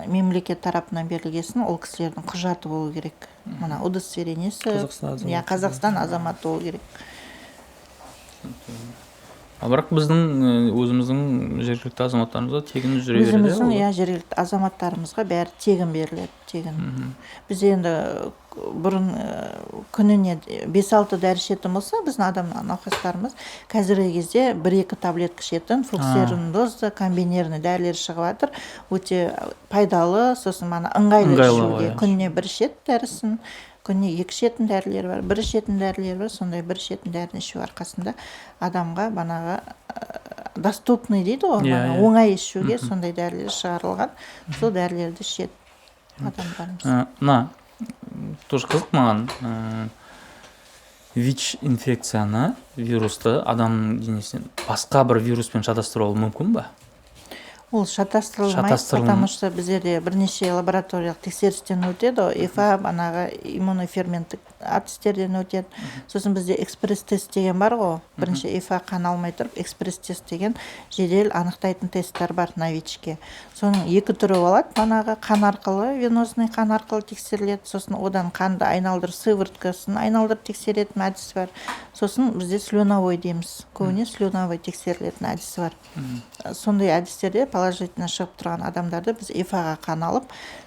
мемлекет тарапынан берілгесін, ол кісілердің құжаты болу керек, мына удостоверение сі. Қазақстан азаматы. Иә, Қазақстан азаматы болу керек. Ал бірақ біздің өзіміздің жергілікті азаматтарымызға тегін жүре береді, Өзіміздің, олар? иә, жергілікті азаматтарымызға бәрі тегін беріледі, тегін. Бізде енді бұрын күніне бес алты дәрі ішетін болса біздің адам, науқастарымыз, қазіргі кезде бір екі таблетка ішетін фуксерин доза, комбинированный дәрілер шығып жатыр, өте пайдалы, сосын мана ыңғайлы Ыңғайлы ішуге. ғой, иә. Күніне бір ішеді дәрісін, күніне екі ішетін дәрілер бар, бір ішетін дәрілер бар. Сондай бір ішетін дәріні ішу арқасында адамға банағы доступный дейді ғой, бана оңай ішуге сондай дәрілер шығарылған, сол дәрілерді ішеді адамдарымыз. Мына тоже қызық маған, ВИЧ инфекцияны, вирусты адамның денесінен басқа бір вируспен шатастыру ол мүмкін ба? Ол шатастырылмайды, потому что біздерде бірнеше лабораториялық тексерістен өтеді ғой: ИФА, манағы иммуноферменттік әдістерден өтеді. Сосын бізде экспресс тест деген бар ғой. Бірінші ИФА, қан алмай тұрып, экспресс тест деген жедел анықтайтын тесттер бар на ВИЧ ке. Соның екі түрі болады: манағы қан арқылы, венозный қан арқылы тексеріледі, сосын одан қанды айналдырып, сывороткасын айналдырып тексеретін әдіс бар. Сосын бізде слюновой дейміз, көбіне слюновой тексерілетін әдісі бар. Сондай әдістерде положительно шығып тұрған адамдарды біз ИФА ға қан алып,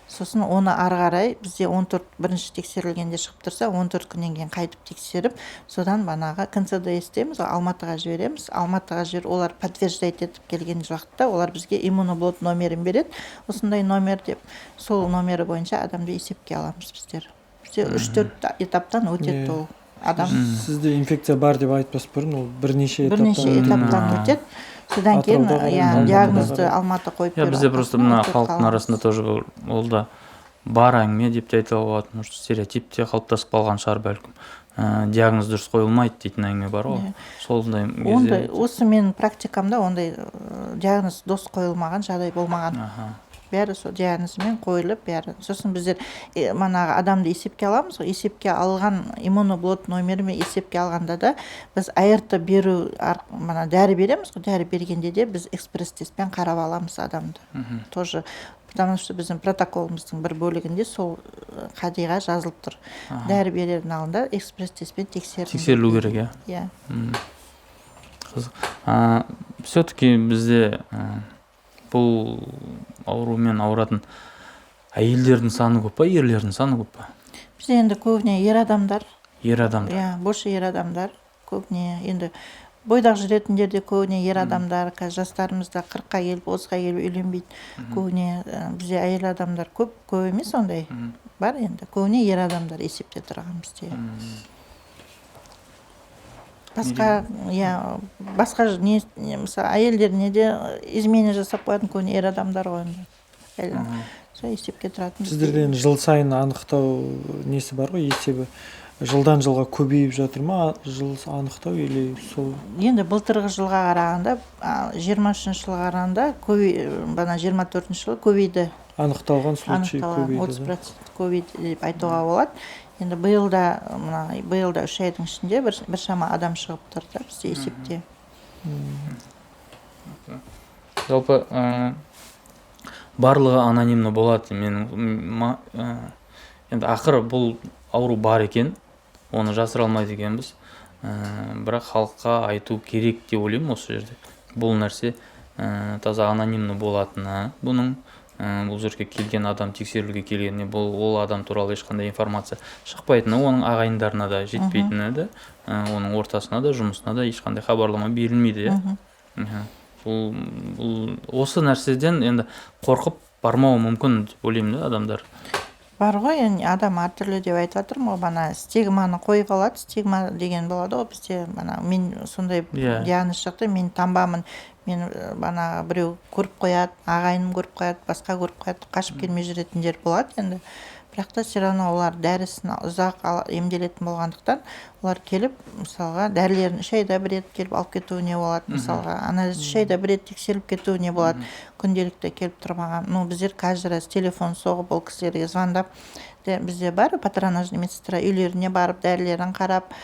сосын оны ары қарай бізде 14, бірінші тексерілгенде шығып тұрса, 14 күннен кейін қайтып тексеріп, содан банағы КНЦДС дейміз ғой, Алматыға жібереміз. Алматыға жіберіп, олар подтверждать етіп келген уақытта, олар бізге иммуноблот номерін береді, осындай номер деп. Сол номері бойынша адамды есепке аламыз біздер. Бізде үш төрт этаптан өтеді ол адам. Сізде инфекция бар деп айтпас бұрын ол бірнеше Бірнеше этаптан этаптан өтеді. Содан кейін, Атырауда иә, қарайды, Алматыда диагнозды қарайды. Алматы қойып Иә, беру бізде просто арқасында мына өтіп халықтың қаламыз. арасында тоже бұл, ол да бар әңгіме деп те айта болады, может, стереотип те қалыптасып қалған шығар бәлкім, диагноз дұрыс қойылмайды дейтін әңгіме бар ғой. Сондай кезде. Ондай осы менің практикамда ондай диагноз дұрыс қойылмаған жағдай болмаған. Бәрі сол диагнозымен қойылып, бәрі. Сосын біздер манағы адамды есепке аламыз ғой. Есепке алған, иммуноблот номерімен есепке алғанда да, біз АРТ беру, мана дәрі береміз ғой, дәрі бергенде де біз экспресс тестпен қарап аламыз адамды тоже, потому что біздің протоколымыздың бір бөлігінде сол қадиға жазылып тұр: дәрі берердің алдында экспресс тестпен тексерілу. Тексерілу керек, иә. Иә. Қызық. Все таки бізде бұл аурумен ауыратын әйелдердің саны көп па, ерлердің саны көп па? Бізде енді көбіне ер адамдар. Ер адамдар. Иә, больше ер адамдар көбіне. Енді бойдақ жүретіндер де көбіне ер адамдар. Қазір жастарымыз да 40-қа келіп, 30-ға келіп үйленбейді көбіне. Бізде әйел адамдар көп, көп емес ондай. Бар енді, көбіне ер адамдар есепте тұрған бізде. Басқа, иә, басқа не, мысалы, әйелдеріне де измена жасап қоятын көбіне ер адамдар ғой енді. Әйел сол есепке тұратын бізде. Сіздерде енді жыл сайын анықтау несі бар ғой, есебі жылдан жылға көбейіп жатыр ма жыл анықтау или сол? Енді былтырғы жылға қарағанда, 23-жылға қарағанда бана 24-жылы көбейді. Анықталған случай Анықталған көбейді отыз да? процент көбейді деп айтуға болады. Енді биыл да, мына биыл да 3 айдың ішінде біршама адам шығып тұр да бізде есепте. Жалпы барлығы анонимно болады менің енді ақыры бұл ауру бар екен, оны жасыра алмайды екенбіз, бірақ халыққа айту керек деп ойлаймын. Осы жерде бұл нәрсе таза анонимно болатыны, бұның Бұл жерге келген адам, тексерілуге келгеніне, бұл ол адам туралы ешқандай информация шықпайтыны, оның ағайындарына да жетпейтіні де, оның ортасына да, жұмысына да ешқандай хабарлама берілмейді, иә. Бұл осы нәрседен енді қорқып бармауы мүмкін деп ойлаймын да адамдар. Бар ғой енді, адам әртүрлі деп айтып жатырмын ғой. Бана стигманы қойып алады, стигма деген болады ғой бізде. Бана мен сондай диагноз шықты, мен таңбамын, мен бана біреу көріп қояды, ағайыным көріп қояды, басқа көріп қояды, қашып келмей жүретіндер болады енді. Бірақ та все равно олар дәрісін ұзақ емделетін болғандықтан, олар келіп, мысалға, дәрілерін 3 айда бір рет келіп алып кетуіне болады, мысалға, анализ 3 айда бір рет тексеріліп кетуіне болады, күнделікті келіп тұрмаған. Ну, біздер каждый раз телефон соғып, ол кісілерге звондап, бізде бар патронажный медсестра, үйлеріне барып, дәрілерін қарап,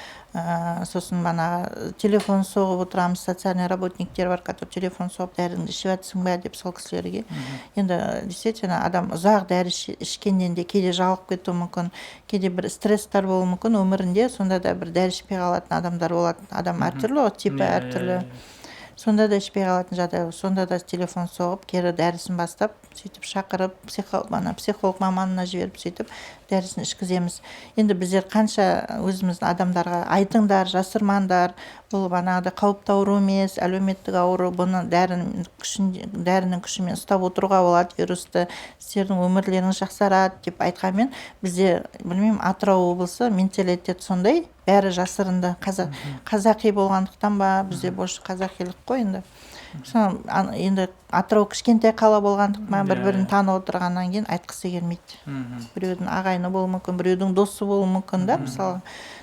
сосын бағанағы телефон соғып отырамыз. Социальный работниктер бар, который телефон соғып, дәріңді ішіп жатсың ба деп сол кісілерге. Енді действительно адам ұзақ дәрі ішкеннен де кейде жалығып кетуі мүмкін, кейде бір стресстер болуы мүмкін өмірінде, сонда да бір дәрі ішпей қалатын адамдар болады. Адам әртүрлі ғой, типі әртүрлі. Сонда да ішпей қалатын жағдай, сонда да телефон соғып, кері дәрісін бастап, сөйтіп шақырып, ана психолог маманына жіберіп, сөйтіп дәрісін ішкіземіз. Енді біздер қанша өзіміздің адамдарға айтыңдар, жасырмаңдар, бұл бағанағыдай қауіпті ауру емес, әлеуметтік ауру, бұны дәрінің күшімен ұстап отыруға болады вирусты, сіздердің өмірлеріңіз жақсарады деп айтқанмен, бізде, білмеймін, Атырау облысы менталитет сондай, бәрі жасырынды. Қазақи болғандықтан ба, бізде больше қазақилық қой енді. Енді Атырау кішкентай қала болғандықтан, бір бірін танып отырғаннан кейін айтқысы келмейді. Біреудің ағайыны болуы мүмкін, біреудің досы болуы мүмкін да, мысалы,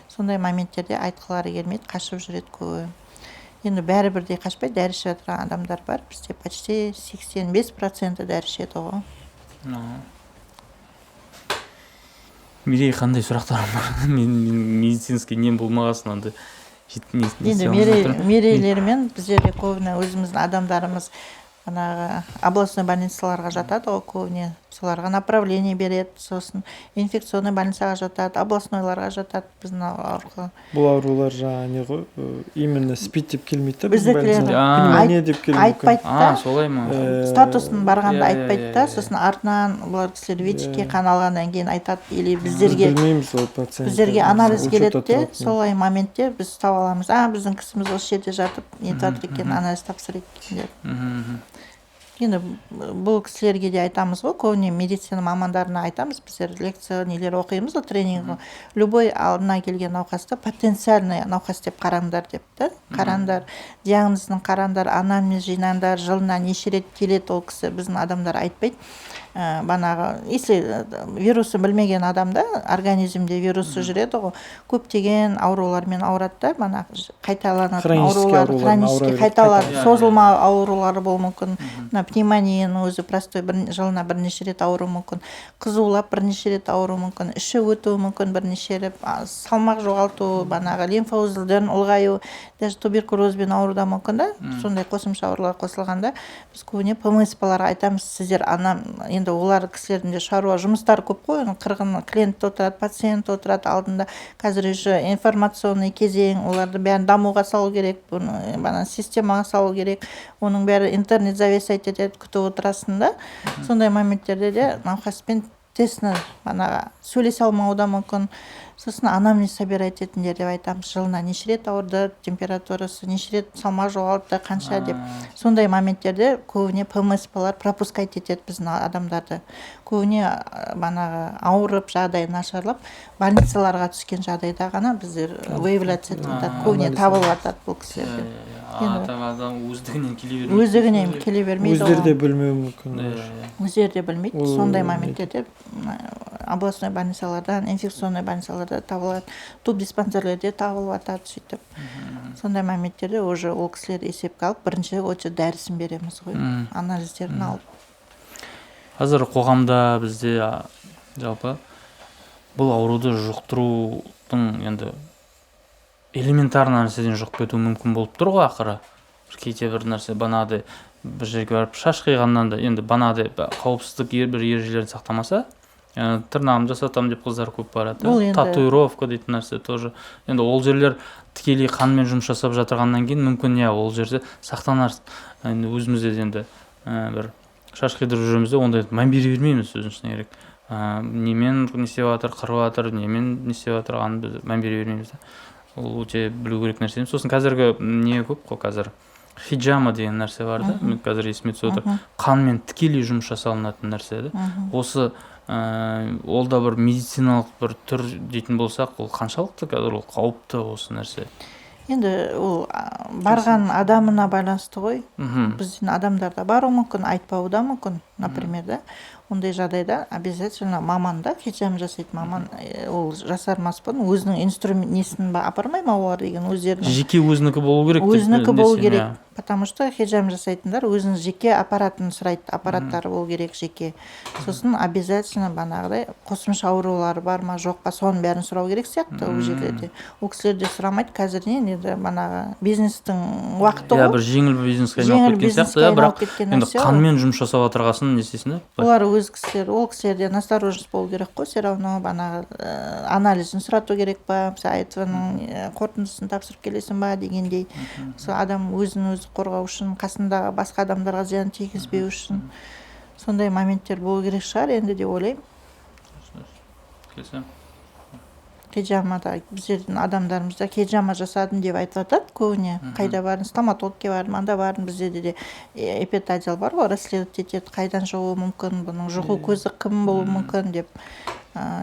сондай моменттерде айтқылары келмейді, қашып жүреді көбі. Енді бәрі бірдей қашпайды, дәрі ішіп жатқан адамдар бар. Бізде почти 85%-і дәрі ішеді ғой. Мерей, қандай сұрақтарың бар? Мен медицинский нем болмағасын, андай не Енді істей алмай мерей, жатырмын. Мерейлермен біздерде көбіне өзіміздің адамдарымыз манағы областной больницаларға жатады ғой көбіне, соларға направление береді, сосын инфекционный больницаға жатады, областнойларға жатады біздің арқылы. Бұл аурулар жаңағы не ғой, именно СПИД деп келмейді да біздің Біздікілер больницаға. Пневмония деп келуі мүмкін. Айтпайды да. А, солай ма? Статусын барғанда айтпайды да, сосын артынан бұлар кісілер ВИЧке қан алғаннан кейін айтады или Біз біздерге білмейміз ол пациент біздерге анализ учетта келеді де, тұратын. Солай моментте біз ұстап аламыз: а, біздің кісіміз осы жерде жатып нетіп жатыр екен, анализ тапсырады екен деп. Мгм, мхм. Енді бұл кісілерге де айтамыз ғой, көбіне медицина мамандарына айтамыз біздер, лекция нелер оқимыз ғой, тренинг. Любой алдына келген науқасты потенциальный науқас деп қараңдар деп та, қараңдар, диагнозын қараңдар, анамнез жинаңдар, жылына неше рет келеді ол кісі. Біздің адамдар айтпайды. Банағы если вирусын білмеген адамда организмде вирусы жүреді ғой, көптеген аурулармен ауырады да, банағы қайталанатын Хронический аурулар, аурулармен ауыра хронический береді, қайталанып қайталанады. Созылма аурулары болуы мүмкін. Мына пневмонияның өзі простой, бір жылына бірнеше рет ауыруы мүмкін, қызулап бірнеше рет ауыруы мүмкін, іші өтуі мүмкін бірнеше рет, салмақ жоғалту, банағы лимфоузелдердің ұлғаю, даже туберкулезбен ауыру да мүмкін да. Сондай қосымша аурулар қосылғанда, біз көбіне ПМСП-ларға айтамыз: сіздер ана, енді олар кісілердің де шаруа жұмыстары көп қой енді, қырғын клиент отырады, пациент отырады алдында. Қазір уже информационный кезең, оларды бәрін дамуға салу керек, бұны ана системаға салу керек, оның бәрі интернет зависать етеді, күтіп отырасың да. Сондай моменттерде де науқаспен тесно манағы сөйлесе алмауы да мүмкін. Сосын анамнез собирать етіңдер деп айтамыз: жылына неше рет ауырды, температурасы неше рет, салмақ жоғалтты қанша деп. Сондай моменттерде көбіне ПМСП-лар пропускать етеді біздің адамдарды. Көбіне банағы ауырып, жағдайы нашарлап, больницаларға түскен жағдайда ғана біздер выявляться етіп жатады, көбіне Анализ. табылып жатады бұл кісілерде. А Енді так адам өздігінен келе бермейді. Өздігінен келе бермейді Өздері де ғой. білмеуі мүмкін. Иә, иә. Өздері де білмейді. Ол Сондай не- моменттерде мына областной больницалардан, инфекционный больницаларда табылады, тубдиспансерлерде табылып жатады. Сөйтіп сондай моменттерде уже ол кісілерді есепке алып, бірінші очередь дәрісін береміз ғой, анализдерін алып. Қазір қоғамда бізде жалпы бұл ауруды жұқтырудың енді элементарный нәрседен жұғып кетуі мүмкін болып тұр ғой ақыры. Бір кейде бір нәрсе, банағыдай бір жерге барып шаш қиғаннан да, енді банағыдай қауіпсіздік бір ережелерін сақтамаса, тырнағымды жасатамын деп қыздар көп барады. Бұл енді- Татуировка дейтін нәрсе тоже. Енді ол жерлер тікелей қанмен жұмыс жасап жатырғаннан кейін мүмкін, иә, ол жерде сақтанарсың. Енді өзімізде де енді бір Шаш қидырып жүреміз де, ондай мән бере бермейміз, сөздің шыны керек. Немен не істеп жатыр, қырып жатыр, немен не істеп жатырғанын біз мән бере бермейміз да. Ол өте білу керек нәрсе. Сосын қазіргі не көп қой, қазір хиджама деген нәрсе бар да, мен қазір есіме түсіп отыр. Қанмен тікелей жұмыс жасалынатын нәрсе да. Осы ол да бір медициналық бір түр дейтін болсақ, ол қаншалықты қазір ол қауіпті осы нәрсе? Енді ол барған адамына байланысты ғой. Біздің адамдар да баруы мүмкін, айтпауы да мүмкін, например, да. Ондай жағдайда обязательно маман да, хиджам жасайтын маман, ол жасармас бұрын өзінің инструмент несін апармай ма олар деген, өздерінің Жеке өзінікі болу керек деп Өзінікі болу десем, керек, иә. потому что хиджам жасайтындар өзінің жеке аппаратын сұрайды, аппараттары болу керек жеке. Сосын обязательно бағанағыдай қосымша аурулары бар ма, жоқ па, соның бәрін сұрау керек сияқты ол жерлерде. Ол кісілер де сұрамайды қазір. Не енді, бағанағы бизнестің уақыты Иә, ғой. бір жеңіл бизнеске айналып Жеңіл кеткен бизнеске сияқты, иә, бірақ айналып кеткен енді нәрсе ғой. қанмен жұмыс жасап жатырғасын не істейсің да былай. Олар өз кісілер, ол кісілерде настороженность болу керек қой все равно. Бағанағы анализін сұрату керек па, мысалы, АИТВ-ның қорытындысын тапсырып келесің ба дегендей. Сол адам өзін өзі қорғау үшін, қасындағы басқа адамдарға зиян тигізбеу үшін сондай моменттер болу керек шығар енді деп ойлаймын. Келісемін. Хиджамада біздердің адамдарымыз да хиджама жасадым деп айтып жатады көбіне. Қайда бардың? Стоматологке бардым, анда бардым. Бізде де эпидотдел бар ғой, расследовать етеді, қайдан жұғуы мүмкін, бұның жұғу көзі кім болуы мүмкін деп.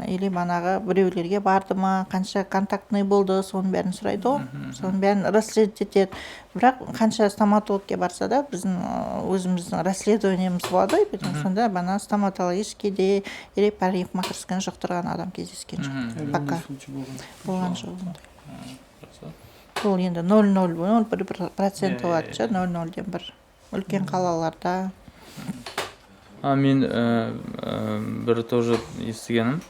Или манағы біреулерге барды ма, қанша контактный болды, соның бәрін сұрайды ғой, соның бәрін расследовать етеді. Бірақ қанша стоматологке барса да, біздің өзіміздің расследованиеміз болады ғой, сонда бана стоматологическийде или парикмахерскийні жұқтырған адам кездескен жоқ. Әлі Пока. ондай случай болған Болған жоқ ондай. Жақсы. Ол енді 0,001% болады Иә, ше, 0,01 үлкен қалаларда. А мен бір тоже естігенім,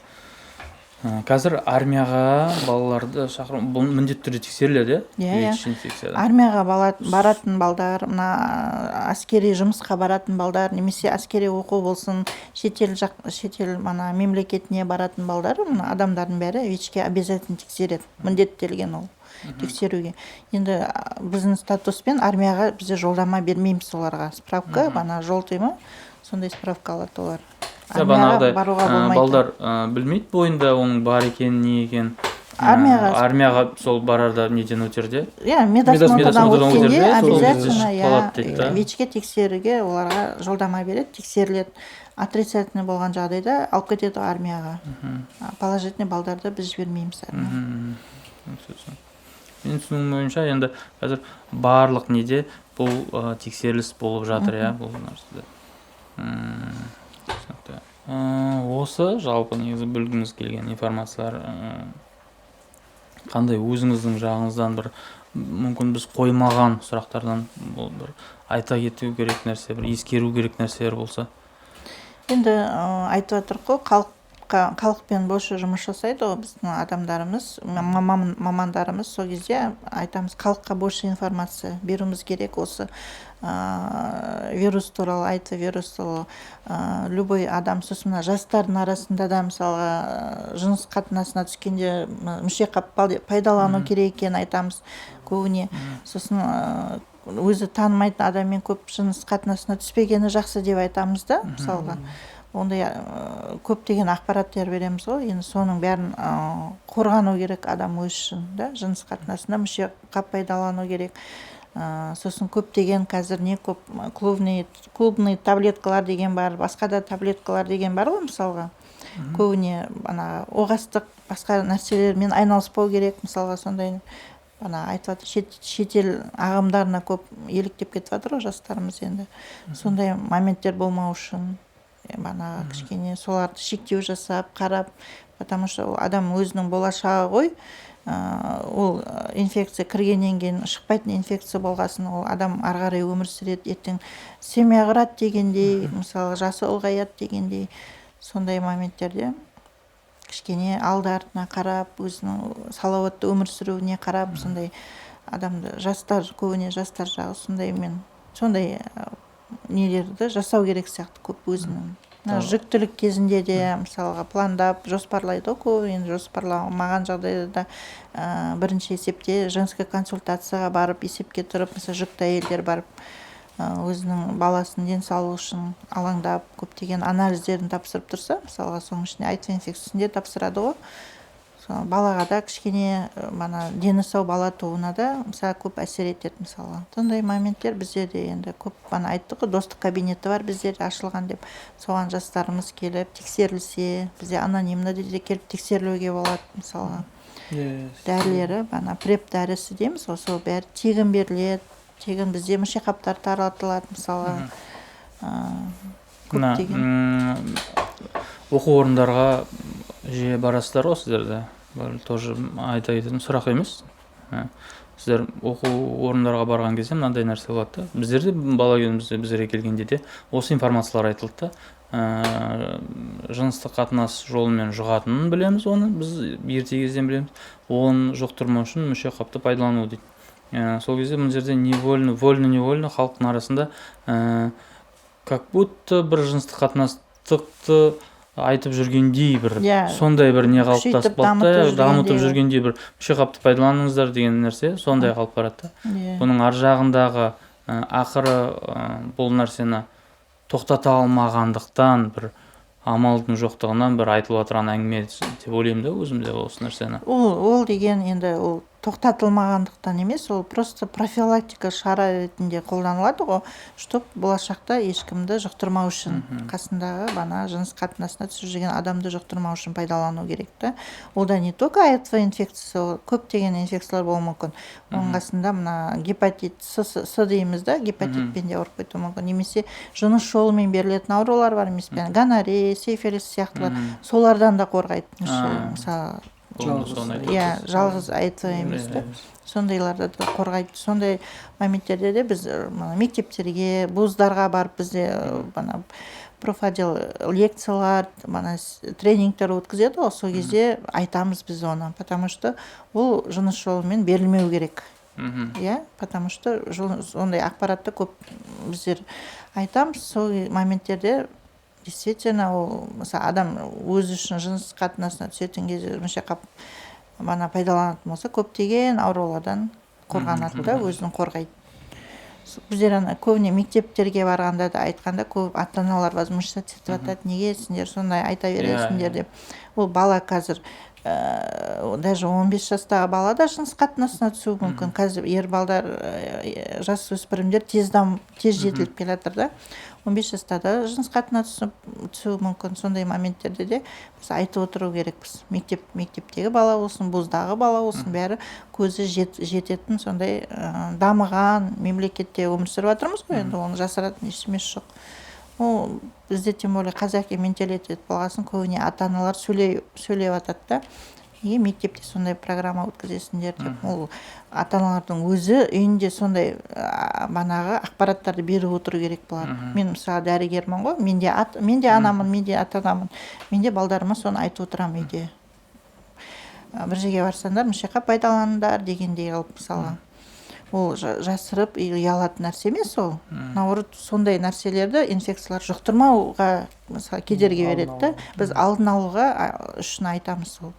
қазір армияға балаларды шақыру, бұл міндетті түрде тексеріледі, иә? Иә. ВИЧ инфекциядан. Армияға баратын балдар, мына әскери жұмысқа баратын балдар немесе әскери оқу болсын, шетел жақ, шетел мана мемлекетіне баратын балдар, мына адамдардың бәрі ВИЧ-ке обязательно тексереді, міндеттелген ол тексеруге. Енді біздің статуспен армияға бізде жолдама бермейміз оларға, справка, ана желтый ма, сондай справка алады олар. Иә, Армияға бағанағыдай баруға болмайды. Балдар білмейді бойында оның бар екенін, не екенін. Армияға Армияға сол барарда неден өтерде, Иә, медосмотрдан медосмотрдан өткенде өтерде, сол кезде обязательно, шығып иә, қалады дейді да. ВИЧ-ке тексеруге оларға жолдама береді, тексеріледі. Отрицательный болған жағдайда алып кетеді ғой армияға. А положительный балдарды біз жібермейміз армияға. Менің түсінігім бойынша, енді қазір барлық неде бұл тексеріліс болып жатыр, иә, бұл нәрседе. Түсінікті. Осы жалпы негізі білгіміз келген информациялар. Қандай өзіңіздің жағыңыздан бір мүмкін біз қоймаған сұрақтардан, бұл бір айта кету керек нәрсе, бір ескеру керек нәрселер болса. Енді айтып жатырмық қой, халыққа, халықпен больше жұмыс жасайды ғой біздің адамдарымыз, мамандарымыз. Сол кезде айтамыз, халыққа больше информация беруіміз керек осы вирус туралы, АИТВ вирус туралы. Любой адам, сосын мына жастардың арасында да, мысалға, жыныс қатынасына түскенде мүшеқап пайдалану керек екенін айтамыз көбіне. Сосын өзі танымайтын адаммен көп жыныс қатынасына түспегені жақсы деп айтамыз да. Мысалға, ондай көптеген ақпараттар береміз ғой. Енді соның бәрін қорғану керек адам өзі үшін да, жыныс қатынасында мүшеқап пайдалану керек. Сосын көптеген қазір не көп, клубный таблеткалар деген бар, басқа да таблеткалар деген бар ғой. Мысалға, көбіне ана оғастық басқа нәрселермен айналыспау керек. Мысалға, сондай ана айтып жатыр, шетел ағымдарына көп еліктеп кетіп жатыр ғой жастарымыз. Енді сондай моменттер болмау үшін бағанағы кішкене соларды шектеу жасап қарап, потому что ол адам өзінің болашағы ғой. Ол инфекция кіргеннен кейін шықпайтын инфекция болғасын, ол адам ары қарай өмір сүреді, ертең семья құрады дегендей, мысалы, жасы ұлғаяды дегендей. Сондай моменттерде кішкене алды артына қарап, өзінің салауатты өмір сүруіне қарап, сондай адамды, жастар, көбіне жастар жағы сондаймен, сондай нелерді жасау керек сияқты көп өзінің. Мына жүктілік кезінде де, мысалға, пландап жоспарлайды ғой көбі. Енді жоспарламаған жағдайда да бірінші есепте женский консультацияға барып, есепке тұрып, мысалы, жүкті әйелдер барып Өзінің баласының денсаулығы үшін алаңдап, көптеген анализдерін тапсырып тұрса, мысалға, соның ішінде АИТВ инфекциясын де тапсырады ғой. Сол балаға да кішкене мана дені сау бала тууына да, мысалы, көп әсер етеді. Мысалға, сондай моменттер бізде де енді көп. Ана айттық қой, достық кабинеті бар бізде ашылған деп. Соған жастарымыз келіп тексерілсе, бізде анонимно де келіп тексерілуге болады, мысалға. Дәрілері, ана ПрЕП дәрісі дейміз ғой, сол бәрі тегін беріледі, тегін бізде мүшеқаптар таратылады, мысалға. Мына Көптеген. Оқу орындарға жиі барасыздар ғой сіздер де. Бұл тоже айта кететін сұрақ емес. Сіздер оқу орындарға барған кезде мынандай нәрсе болады да: біздер де бала кезімізде, біздерге келгенде де осы информациялар айтылды да. Жыныстық қатынас жолымен жұғатынын білеміз, оны біз ерте кезден білеміз. Оны жұқтырмау үшін мүшеқапты пайдалану дейді. Сол кезде мына жерде невольно, вольно невольно халықтың арасында как будто бір жыныстық қатынастықты айтып жүргендей бір сондай бір не күшейтіп, қалыптасып қалды да, дамытып дамытып жүргендей. жүргендей, бір мүшеқапты пайдаланыңыздар деген нәрсе сондай қалып барады да. Бұның ар жағындағы ақыры бұл нәрсені тоқтата алмағандықтан, бір амалдың жоқтығынан бір айтылып отырған әңгіме деп ойлаймын да өзім де осы нәрсені. Ол деген енді ол тоқтатылмағандықтан емес, ол просто профилактика шара ретінде қолданылады ғой, чтоб болашақта ешкімді жұқтырмау үшін, қасындағы бана жыныс қатынасына түсіп жүрген адамды жұқтырмау үшін пайдалану керек та. Ол да не только АИТВ инфекциясы, ол көптеген инфекциялар болуы мүмкін. Оның қасында мына гепатит С, С дейміз да, гепатитпен де ауырып кетуі мүмкін, немесе жыныс жолымен берілетін аурулар бар емес пе, гонорея, сифилис сияқтылар, солардан да қорғайды. Мысалы, Жалғыз, соны айтып иә, отырсыз. Жалғыз АИТВ емес та, сондайларда да қорғайды. Сондай моменттерде де біз мына мектептерге, вуздарға барып, бізде мына профотдел лекциялар, мана тренингтер өткізеді ғой, сол кезде айтамыз біз оны, потому что ол жыныс жолымен берілмеу керек. Иә, потому что ондай ақпаратты көп біздер айтамыз. Сол моменттерде действительно ол, мысалы, адам өзі үшін жыныс қатынасына түсетін кезде мүшеқап мана пайдаланатын болса, көптеген аурулардан қорғанады да, өзін қорғайды. Біздер ана көбіне мектептерге барғанда да айтқанда, көп ата аналар возмущаться етіп жатады: «Неге сендер сондай айта бересіңдер?» деп. Ол бала қазір даже 15 жастағы бала да жыныс қатынасына түсуі мүмкін. Қазір ер балдар, жасөспірімдер тез тез жетіліп келе жатыр да, 15 жаста да жыныс қатынасына түсуі мүмкін. Сондай моменттерде де біз айтып отыру керекпіз. Мектептегі бала болсын, вуздағы бала болсын, бәрі көзі жететін сондай дамыған мемлекетте өмір сүріп жатырмыз ғой енді, оның жасыратын ештемесі жоқ. Ол бізде тем более қазақи менталитет болған соң, көбіне ата аналар сөйлеп жатады да: «Неге мектепте сондай программа өткізесіңдер?» деп. Ол ата аналардың өзі үйінде сондай банағы ақпараттарды беріп отыру керек болады. Мен, мысалы, дәрігермін ғой, мен де анамын, мен де ата анамын, мен де балдарыма соны айтып отырамын үйде: «Бір жерге барсаңдар, мүшеқап пайдаланыңдар» дегендей қылып. Мысалға, ол жасырып ұялатын нәрсе емес, ол наоборот сондай нәрселерді, инфекциялар жұқтырмауға, мысалы, кедергі Алдын береді да. алу. Біз алдын алуға үшін айтамыз. Ол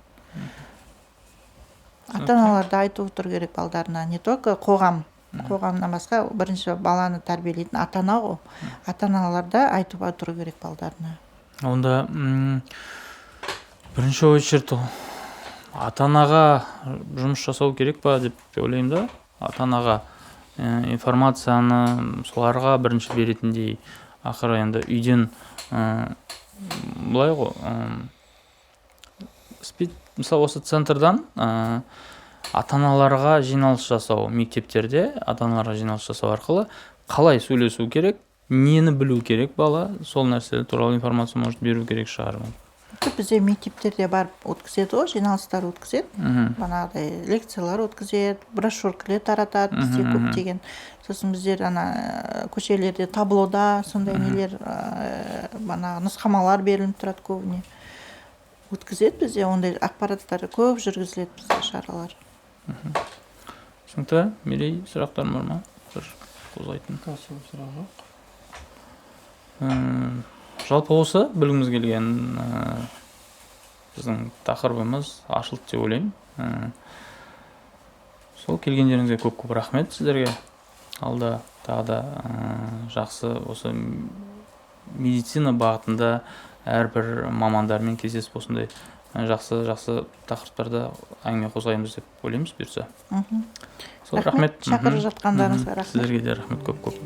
ата аналар да айтып отыру керек балдарына, не только қоғам. Қоғамнан басқа бірінші баланы тәрбиелейтін ата ана ғой, ата аналар да айтып отыру керек балдарына. Онда бірінші очередь ата анаға жұмыс жасау керек па деп ойлаймын да. Ата анаға информацияны соларға бірінші беретіндей. Ақыры енді үйден былай ғой, СПИД, мысалы, осы центрдан ата аналарға жиналыс жасау, мектептерде ата аналарға жиналыс жасау арқылы қалай сөйлесу керек, нені білу керек бала, сол нәрсе туралы информация, может, беру керек шығар. Тіпті бізде мектептерде барып өткізеді ғой, жиналыстар өткізеді, бағанағыдай лекциялар өткізеді, брошюркалер таратады бізде көптеген. Сосын біздер ана көшелерде таблода сондай нелер, бағанағы нұсқамалар беріліп тұрады, көбіне өткізеді. Бізде ондай ақпараттар көп жүргізіледі, бізде шаралар. Түсінікті. Мерей, сұрақтарың бар ма бір қозғайтын? Особо сұрақ жоқ. Жалпы осы білгіміз келген біздің тақырыбымыз ашылды деп ойлаймын. Сол келгендеріңізге көп көп рахмет сіздерге. Алда тағы да жақсы осы медицина бағытында әрбір мамандармен кездесіп, осындай жақсы жақсы тақырыптарда әңгіме қозғаймыз деп ойлаймыз, бұйыртса. Сол, рахмет. Шақырып жатқандарыңызға рахмет. Сіздерге де рахмет көп көп.